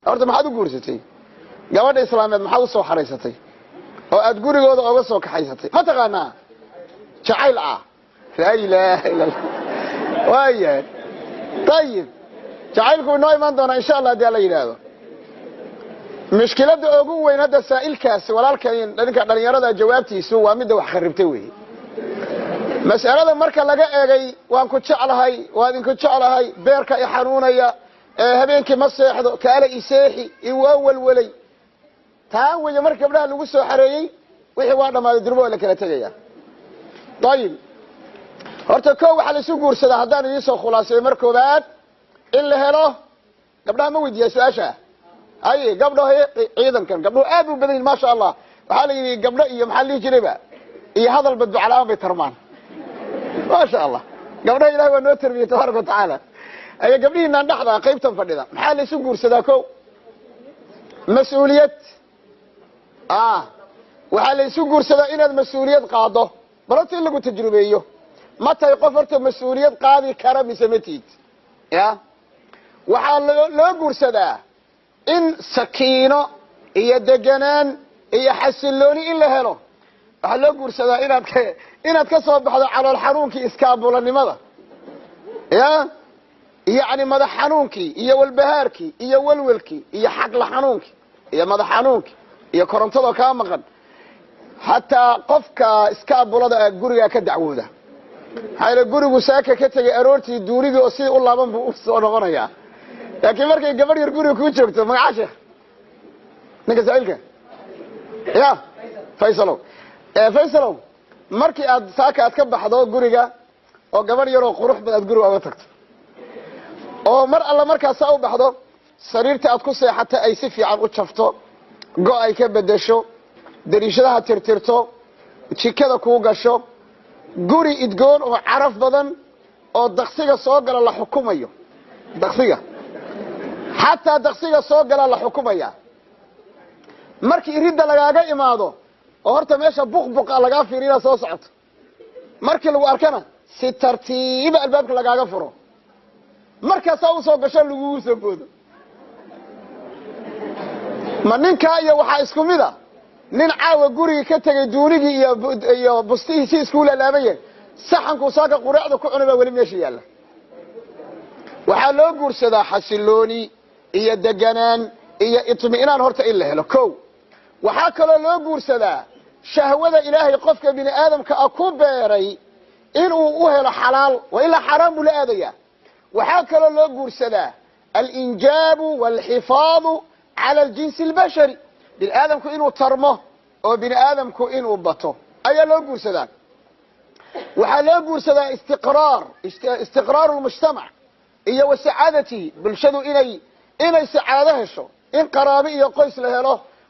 Horta maxaad u guursatay gabadha islaameed? Maxaad usoo xaraysatay oo aad gurigooda oga soo kaxaysatay? Ma taqaanaa jacayl ah? Laa ilaaha illa Allah. Waayahay, ayib, jacaylku inoo imaan doonaa insha Allah haddii Alla yidhaahdo. Mushkiladda ugu weyn hadda saa'ilkaasi, walaalkan ninka dhalinyarada, jawaabtiisu waa midda wax kharibtay wey. Mas'alada marka laga eegay "waan ku jeclahay, waa idinku jeclahay, beerka i xanuunaya, habeenkii ma seexdo, kaala iseexi, iwaa welwelay," taa weeye. Marka gabdhaha lagu soo xareeyey, wixii waa dhammaaday, durbo waa la kala tegaya. Ayib, horta ko waxaa laisu guursadaa, haddaan idiin soo khulaaseeyo, mar koobaad in la helo. Gabdhaha ma weydiiyaa su-aasha? Haye, gabdho ciidankan gabdhuhu aad u badan yihin, maasha Allah. Waxaa la yidhi gabdho iyo maxaa la dhihi jirayba iyo hadal badbucala-aan bay tarmaan. Maasha Allah, gabdhaha Ilahay waa noo tarbiyey, tabaaraka wa tacaala. Aya gabdhihiinaan dhexda qaybtan fadhida, maxaa laisu guursadaa? Ko, mas-uuliyad. Waxaa la isu guursadaa inaad mas-uuliyad qaado. Bal horta in lagu tajrubeeyo, ma tahay qof horta mas-uuliyad qaadi kara mise ma tiid? Ya, waxaa loo guursadaa in sakiino iyo deganaan iyo xasilooni in la helo. Waxaa loo guursadaa inaad ka soo baxdo calool xanuunkii, iskaabulanimada, ya yacni madax xanuunkii iyo walbahaarkii iyo welwelkii iyo xaqla xanuunkii iyo madax xanuunkii iyo korontadoo kaa maqan. Xataa qofka iskaabulada ah gurigaa ka dacwooda. Maxaa yeele, gurigu saaka ka tegay aroortii duunigii oo sidii u laaban buu u soo noqonayaa. Laakiin markay gabadh yar guriga kuu joogto, magacaa sheekh ninka saaiilka, ya Faysalow, Faysalow, markii aad saaka aad ka baxdo guriga oo gabadh yaroo qurux badan aad guriga oga tagto, oo mar alla markaa saa u baxdo, sariirta aad ku seexata ay si fiican u jafto, go' ay ka bedesho, dariishadaha tirtirto, jikada kuu gasho, guri idgoon oo caraf badan oo daksiga soo gala la xukumayo, daksiga xataa daksiga soo gala la xukumaya, markii iridda lagaaga imaado oo horta meesha buqbuqa lagaa fiiriya soo socoto, markii lagu arkana si tartiiba albaabka lagaaga furo, markaasaa usoo gasho lagugu soo boodo, ma ninkaa iyo waxaa isku mid a nin caawa gurigii ka tegay duunigii iyo bustihii si iskuu laalaabayen, saxankuu saaka quraacda ku cunay baa weli meesha yaalla? Waxaa loo guursadaa xasilooni iyo deganaan iyo itmi'naan horta in la helo, ko. Waxaa kaloo loo guursadaa shahwada Ilaahay qofka bini aadamka ah ku beeray inuu u helo xalaal, wa ilaa xaaraan buu la aadayaa. Waxaa kaloo loo guursadaa alinjaabu walxifaadu cala aljinsi albashari, bini aadamku inuu tarmo oo bini aadamku inuu bato ayaa loo guursadaa. Waxaa loo guursadaa istiqraaru lmujtamac iyo wa sacaadatihi, bulshadu inay sacaado hesho, in qaraabo iyo qoys la helo.